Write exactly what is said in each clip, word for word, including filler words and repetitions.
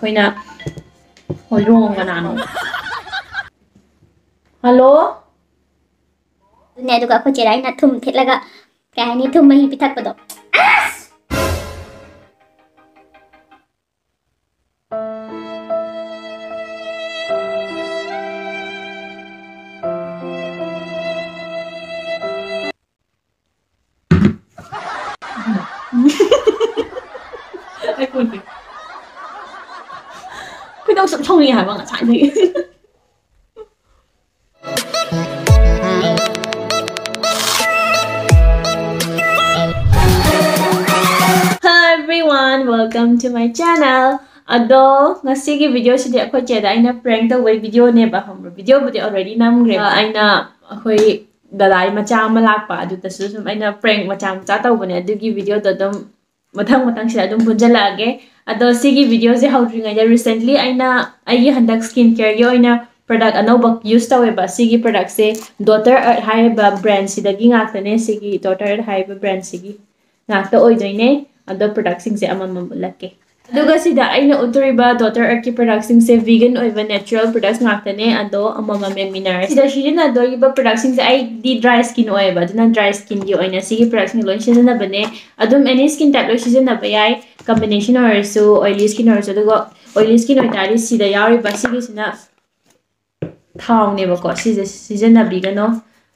ꯑꯩꯈꯣꯏꯅ ꯍꯣꯏꯔꯣꯡ ꯀꯅꯥꯅꯣ? ꯍꯜꯂꯣ? ꯑꯗꯨꯅꯦ, ꯑꯗꯨꯒ ꯑꯩꯈꯣꯏ ꯆꯦꯗ ꯑꯩꯅ ꯊꯨꯝ ꯊꯤꯠꯂꯒ, ꯀꯩ ꯍꯥꯏꯅꯤ, ꯊꯨꯝ ꯃꯍꯤ ꯄꯤꯊꯛꯄꯗꯣ꯫ ꯑꯁ! ꯑꯩ ꯀꯣꯟ ꯐꯦꯡ-, ꯈꯣꯏꯗꯧ ꯁꯨꯝ ꯁꯥꯎꯅꯤꯡꯉꯦ ꯍꯥꯏꯕ ꯉꯁꯥꯏꯗꯒꯤ꯫ Hi everyone, welcome to my channel. ꯑꯗꯣ ꯉꯁꯤꯒꯤ video ꯁꯤꯗꯤ ꯑꯩꯈꯣꯏ ꯆꯦꯗ ꯑꯩꯅ prank ꯇꯧꯕꯒꯤ video ꯅꯦꯕ, ꯈꯪꯕ꯭ꯔꯥ? Video ꯕꯨꯗꯤ already ꯅꯝꯈ꯭ꯔꯦꯕ꯫ ꯑꯩꯅ ꯑꯩꯈꯣꯏ ꯗꯗꯥꯏ ꯃꯆꯥ ꯑꯃ ꯂꯥꯛꯄ, ꯑꯗꯨꯗꯁꯨ ꯁꯨꯝ ꯑꯩꯅ prank ꯃꯆꯥ ꯃꯆꯥ ꯇꯧꯕꯅꯦ꯫ ꯑꯗꯨꯒꯤ video ꯗꯣ ꯑꯗꯨꯝ ꯃꯊꯪ ꯃꯊꯪ ꯁꯤꯗ ꯑꯗꯨꯝ ꯄꯨꯟꯖꯜꯂꯛꯑꯒꯦ꯫ ꯑꯗꯣ ꯁꯤꯒꯤ video ꯁꯦ ꯍꯧꯗ꯭ꯔꯤꯉꯩꯗ, recently ꯑꯩꯅ ꯑꯩꯒꯤ ꯍꯟꯗꯛ skin care ꯒꯤ ꯑꯣꯏꯅ product ꯑꯅꯧꯕ use ꯇꯧꯋꯦꯕ꯫ ꯁꯤꯒꯤ product ꯁꯦ Daughter Earth ꯍꯥꯏꯔꯤꯕ brand ꯁꯤꯗꯒꯤ ꯉꯥꯛꯇꯅꯦ, ꯁꯤꯒꯤ Daughter Earth ꯍꯥꯏꯔꯤꯕ brand ꯁꯤꯒꯤ ꯉꯥꯛꯇ ꯑꯣꯏꯗꯣꯏꯅꯦ꯫ ꯑꯗꯣ product ꯁꯤꯡꯁꯦ ꯑꯃꯃꯝ ꯎꯠꯂꯛꯀꯦ꯫ ꯑꯗꯨꯒ ꯁꯤꯗ ꯑꯩꯅ ꯎꯠꯇꯣꯔꯤꯕ Daughter Earth ꯀꯤ product ꯁꯤꯡꯁꯦ vegan ꯑꯣꯏꯕ natural products ꯉꯥꯛꯇꯅꯦ꯫ ꯑꯗꯣ ꯑꯃꯃꯝ ꯌꯦꯡꯃꯤꯟꯅꯔꯁꯤ꯫ ꯁꯤꯗ ꯁꯤꯖꯤꯟꯅꯗꯣꯔꯤꯕ product ꯁꯤꯡꯁꯦ, ꯑꯩꯗꯤ dry skin ꯑꯣꯏꯌꯦꯕ, ꯑꯗꯨꯅ dry skin ꯒꯤ ꯑꯣꯏꯅ ꯁꯤꯒꯤ product ꯁꯤꯡ ꯂꯣꯏ ꯁꯤꯖꯤꯟꯅꯕꯅꯦ꯫ ꯑꯗꯨꯝ any skin type ꯂꯣꯏ ꯁꯤꯖꯤꯟꯅꯕ ꯌꯥꯏ, combination ꯑꯣꯏꯔꯁꯨ, oily skin ꯑꯣꯏꯔꯁꯨ꯫ ꯑꯗꯨꯒ oily skin ꯑꯣꯏꯇꯥꯔꯗꯤ ꯁꯤꯗ ꯌꯥꯎꯔꯤꯕ ꯁꯤꯒꯤꯁꯤꯅ ꯊꯥꯎꯅꯦꯕꯀꯣ, ꯁꯤꯁꯦ ꯁꯤꯖꯤꯟꯅꯕꯤꯒꯅꯣ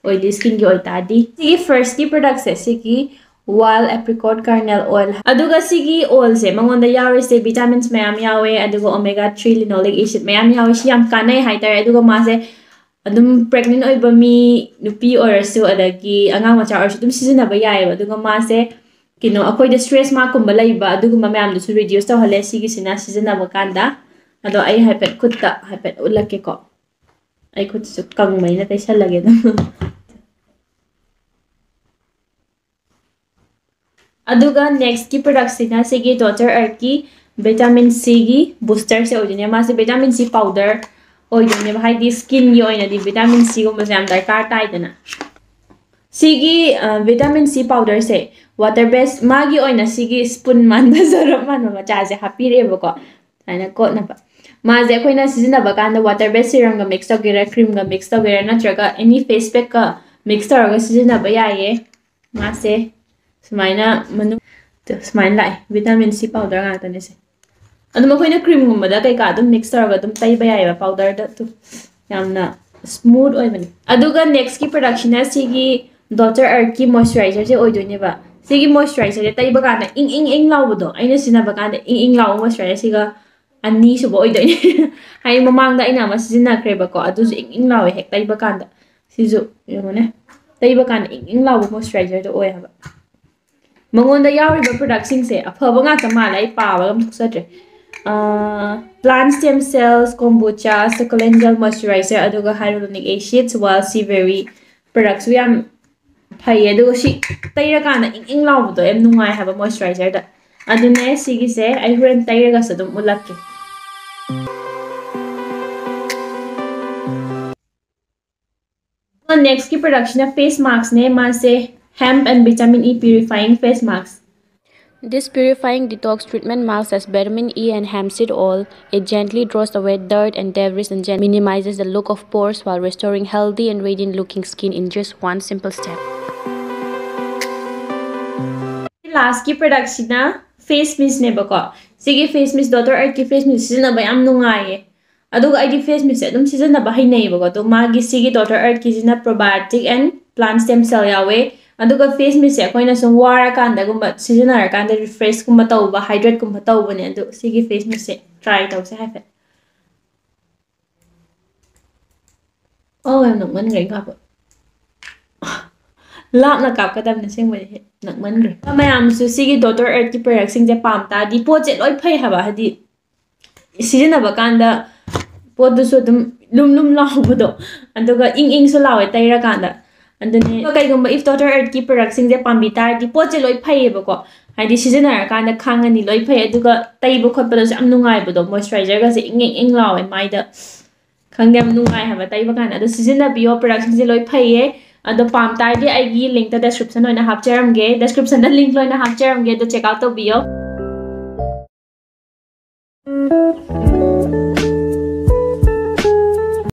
oily skin ꯒꯤ ꯑꯣꯏꯇꯥꯔꯗꯤ꯫ ꯁꯤꯒꯤ first ꯀꯤ product ꯁꯦ, ꯁꯤꯒꯤ Wild Apricot Kernel Oil꯫ ꯑꯗꯨꯒ ꯁꯤꯒꯤ oil ꯁꯦ, ꯃꯉꯣꯟꯗ ꯌꯥꯎꯔꯤꯁꯦ vitamins ꯃꯌꯥꯝ ꯌꯥꯎꯋꯦ, ꯑꯗꯨꯒ omega three linoleic acid ꯃꯌꯥꯝ ꯌꯥꯎꯋꯦ꯫ ꯁꯤ ꯌꯥꯝ ꯀꯥꯟꯅꯩ ꯍꯥꯏꯇꯥꯔꯦ꯫ ꯑꯗꯨꯒ ꯃꯥꯁꯦ ꯑꯗꯨꯝ pregnant ꯑꯣꯏꯕ ꯃꯤ, ꯅꯨꯄꯤ ꯑꯣꯏꯔꯁꯨ, ꯑꯗꯒꯤ ꯑꯉꯥꯡ ꯃꯆꯥ ꯑꯣꯏꯔꯁꯨ ꯑꯗꯨꯝ ꯁꯤꯖꯤꯟꯅꯕ ꯌꯥꯏꯑꯕ꯫ ꯑꯗꯨꯒ ꯃꯥꯁꯦ ꯀꯩꯅꯣ, ꯑꯩꯈꯣꯏꯗ stress mark ꯀꯨꯝꯕ ꯂꯩꯕ, ꯑꯗꯨꯒꯨꯝꯕ ꯃꯌꯥꯝꯗꯨꯁꯨ reduce ꯇꯧꯍꯜꯂꯦ ꯁꯤꯒꯤꯁꯤꯅ ꯁꯤꯖꯤꯟꯅꯕ ꯀꯥꯟꯗ꯫ ꯑꯗꯣ ꯑꯩ ꯍꯥꯏꯐꯦꯠ ꯈꯨꯠꯇ ꯍꯥꯏꯐꯦꯠ ꯎꯠꯂꯛꯀꯦꯀꯣ꯫ ꯑꯩ ꯈꯨꯠꯁꯨ ꯀꯪꯕꯅꯤꯅ ꯇꯩꯁꯜꯂꯒꯦ ꯑꯗꯨꯝ꯫ ꯑꯗꯨꯒ next ꯀꯤ product ꯁꯤꯅ ꯁꯤꯒꯤ Daughter Earth ꯀꯤ vitamin C ꯒꯤ booster ꯁꯦ ꯑꯣꯏꯗꯣꯏꯅꯦ꯫ ꯃꯥꯁꯦ vitamin C powder ꯑꯣꯏꯗꯣꯏꯅꯦꯕ, ꯍꯥꯏꯗꯤ skin ꯒꯤ ꯑꯣꯏꯅꯗꯤ vitamin C ꯒꯨꯝꯕꯁꯦ ꯌꯥꯝ ꯗꯔꯀꯥꯔ ꯇꯥꯏꯗꯅ꯫ ꯁꯤꯒꯤ, ꯑ, vitamin C powder ꯁꯦ water base, ꯃꯥꯒꯤ ꯑꯣꯏꯅ ꯁꯤꯒꯤ spoon ꯃꯥꯟꯕ, ꯆꯔꯞ ꯃꯥꯟꯕ ꯃꯆꯥꯁꯦ ꯍꯥꯞꯄꯤꯔꯛꯑꯦꯕꯀꯣ꯫ ꯁꯨꯃꯥꯏꯅ ꯀꯣꯠꯅꯕ꯫ ꯃꯥꯁꯦ ꯑꯩꯈꯣꯏꯅ ꯁꯤꯖꯤꯟꯅꯕ ꯀꯥꯟꯗ water based serumꯒ mix ꯇꯧꯒꯦꯔꯥ, creamꯒ mix ꯇꯧꯒꯦꯔꯥ, ꯅꯠꯇ꯭ꯔꯒ any face packꯀ mix ꯇꯧꯔꯒ ꯁꯤꯖꯤꯟꯅꯕ ꯌꯥꯏꯌꯦ꯫ ꯃꯥꯁꯦ ꯁꯨꯃꯥꯏꯅ ꯃꯅꯨꯡ ꯁꯨꯃꯥꯏꯅ ꯂꯥꯛꯑꯦ꯫ Vitamin C powder ꯉꯥꯛꯇꯅꯦ ꯁꯦ꯫ ꯑꯗꯨꯝ ꯑꯩꯈꯣꯏꯅ creamꯒꯨꯝꯕꯗ ꯀꯩꯀꯥ ꯑꯗꯨꯝ mix ꯇꯧꯔꯒ ꯑꯗꯨꯝ ꯇꯩꯕ ꯌꯥꯏꯑꯕ, powderꯗ ꯑꯗꯨꯝ ꯌꯥꯝꯅ smooth ꯑꯣꯏꯕꯅꯦ꯫ ꯑꯗꯨꯒ nextꯀꯤ productꯁꯤꯅ ꯁꯤꯒꯤ Dr. Earthꯀꯤ moisturiserꯁꯦ ꯑꯣꯏꯗꯣꯏꯅꯦꯕ꯫ ꯁꯤꯒꯤ moisturiserꯁꯦ ꯇꯩꯕ ꯀꯥꯟꯗ ꯏꯪ ꯏꯪ ꯏꯪ ꯂꯥꯎꯕꯗꯣ, ꯑꯩꯅ ꯁꯤꯖꯤꯟꯅꯕ ꯀꯥꯟꯗ ꯏꯪ ꯏꯪ ꯂꯥꯎꯕ moisturiser ꯁꯤꯒ ꯑꯅꯤꯁꯨꯕ ꯑꯣꯏꯗꯣꯏꯅꯦ꯫ ꯍꯥꯏꯗꯤ ꯃꯃꯥꯡꯗ ꯑꯩꯅ ꯑꯃ ꯁꯤꯖꯤꯟꯅꯈ꯭ꯔꯦꯕꯀꯣ, ꯑꯗꯨꯁꯨ ꯏꯪ ꯏꯪ ꯂꯥꯎꯋꯦ ꯍꯦꯛ ꯇꯩꯕ ꯀꯥꯟꯗ꯫ ꯁꯤꯁꯨ ꯌꯦꯡꯉꯨꯅꯦ, ꯇꯩꯕ ꯀꯥꯟꯗ ꯏꯪ ꯏꯪ ꯂꯥꯎꯕ moisturiserꯗꯣ ꯑꯣꯏ ꯍꯥꯏꯕ꯫ ꯃꯉꯣꯟꯗ ꯌꯥꯎꯔꯤꯕ productꯁꯤꯡꯁꯦ ꯑꯐꯕ ꯉꯥꯛꯇ ꯃꯥꯜꯂꯦ, ꯑꯩ ꯄꯥꯕꯒ ꯑꯝ ꯊꯣꯛꯆꯗ꯭ꯔꯦ꯫ ꯑꯥ, plant stem cells, kombucha, succulent gel moisturiser, ꯑꯗꯨꯒ hyaluronic acids, wild sea berry productꯁꯨ ꯌꯥꯝ ꯐꯩꯌꯦ꯫ ꯑꯗꯨꯒ ꯁꯤ ꯇꯩꯔꯀꯥꯟꯗ ꯏꯪ ꯏꯪ ꯂꯥꯎꯕꯗꯣ ꯌꯥꯝ ꯅꯨꯡꯉꯥꯏ ꯍꯥꯏꯕ moisturiserꯗ꯫ ꯑꯗꯨꯅꯦ ꯁꯤꯒꯤꯁꯦ ꯑꯩ ꯍꯣꯔꯦꯟ ꯇꯩꯔꯒꯁꯨ ꯑꯗꯨꯝ ꯎꯠꯂꯛꯀꯦ꯫ ꯑꯗꯨꯒ nextꯀꯤ productꯁꯤꯅ face maskꯅꯦ꯫ ꯃꯥꯁꯦ hemp and vitamin E purifying face mask. This purifying detox treatment mask has vitamin E and hemp seed oil. It gently draws away dirt and debris and gen- minimizes the look of pores while restoring healthy and radiant looking skin in just one simple step. Lastꯀꯤ productꯁꯤꯅ face mistꯅꯦꯕꯀꯣ꯫ ꯁꯤꯒꯤ face mist, Dr. Earthꯀꯤ face mist ꯁꯤꯖꯤꯟꯅꯕ ꯌꯥꯝ ꯅꯨꯡꯉꯥꯏꯌꯦ꯫ ꯑꯗꯨꯒ ꯑꯩꯗꯤ face mistꯁꯦ ꯑꯗꯨꯝ ꯁꯤꯖꯤꯟꯅꯕ ꯍꯩꯅꯩꯌꯦꯕꯀꯣ꯫ ꯑꯗꯣ ꯃꯥꯒꯤ ꯁꯤꯒꯤ Dr. Earthꯀꯤꯁꯤꯅ probiotic and plant stem cell ꯌꯥꯎꯋꯦ꯫ ꯑꯗꯨꯒ face mistꯁꯦ ꯑꯩꯈꯣꯏꯅ ꯁꯨꯝ ꯋꯥꯔꯀꯥꯟꯗꯒꯨꯝꯕ ꯁꯤꯖꯤꯟꯅꯔꯀꯥꯟꯗ refreshꯀꯨꯝꯕ ꯇꯧꯕ, hydrateꯀꯨꯝꯕ ꯇꯧꯕꯅꯦ꯫ ꯑꯗꯨ ꯁꯤꯒꯤ face mistꯁꯦ try ꯇꯧꯁꯦ ꯍꯥꯏꯐꯦꯠ꯫ ꯑꯧ, ꯌꯥꯝ ꯅꯣꯛꯃꯟꯈ꯭ꯔꯦ ꯀꯥꯞꯄ꯫ ꯂꯥꯞꯅ ꯀꯥꯞꯀꯗꯕꯅꯦ ꯑꯁꯦꯡꯕꯗꯤ, ꯍꯦꯛ ꯅꯛꯃꯟꯈ꯭ꯔꯦ꯫ ꯃꯌꯥꯝꯁꯨ ꯁꯤꯒꯤ Dr. Earthꯀꯤ productꯁꯤꯡꯁꯦ ꯄꯥꯝ ꯇꯥꯔꯗꯤ, ꯄꯣꯠꯁꯦ ꯂꯣꯏ ꯐꯩ ꯍꯥꯏꯕ, ꯍꯥꯏꯗꯤ ꯁꯤꯖꯤꯟꯅꯕ ꯀꯥꯟꯗ ꯄꯣꯠꯇꯨꯁꯨ ꯑꯗꯨꯝ ꯂꯨꯝ ꯂꯨꯝ ꯂꯥꯎꯕꯗꯣ, ꯑꯗꯨꯒ ꯏꯪ ꯏꯪꯁꯨ ꯂꯥꯎꯋꯦ ꯇꯩꯔꯀꯥꯟꯗ꯫ ꯑꯗꯨꯅꯦ, ꯑꯗꯣ ꯀꯩꯒꯨꯝꯕ if Dr. Earthꯀꯤ productꯁꯤꯡꯁꯦ ꯄꯥꯝꯕꯤ ꯇꯥꯔꯗꯤ, ꯄꯣꯠꯁꯦ ꯂꯣꯏ ꯐꯩꯌꯦꯕꯀꯣ, ꯍꯥꯏꯗꯤ ꯁꯤꯖꯤꯟꯅꯔꯀꯥꯟꯗ ꯈꯥꯡꯉꯅꯤ, ꯂꯣꯏ ꯐꯩ, ꯑꯗꯨꯒ ꯇꯩꯕ ꯈꯣꯠꯄꯗꯁꯨ ꯌꯥꯝ ꯅꯨꯡꯉꯥꯏꯕꯗꯣ, moisturiserꯒꯁꯦ ꯏꯪ ꯏꯪ ꯏꯪ ꯂꯥꯎꯋꯦ ꯃꯥꯏꯗ꯫ ꯈꯪꯗꯦ, ꯌꯥꯝ ꯅꯨꯡꯉꯥꯏ ꯍꯥꯏꯕ ꯇꯩꯕ ꯀꯥꯟꯗ꯫ ꯑꯗꯣ ꯁꯤꯖꯤꯟꯅꯕꯤꯌꯣ, productꯁꯤꯡꯁꯦ ꯂꯣꯏ ꯐꯩꯌꯦ꯫ ꯑꯗꯣ ꯄꯥꯝ ꯇꯥꯔꯗꯤ ꯑꯩꯒꯤ linkꯇ description ꯑꯣꯏꯅ ꯍꯥꯞꯆꯔꯝꯒꯦ, descriptionꯗ link ꯂꯣꯏꯅ ꯍꯥꯞꯆꯔꯝꯒꯦ, ꯑꯗꯣ check out ꯇꯧꯕꯤꯌꯣ꯫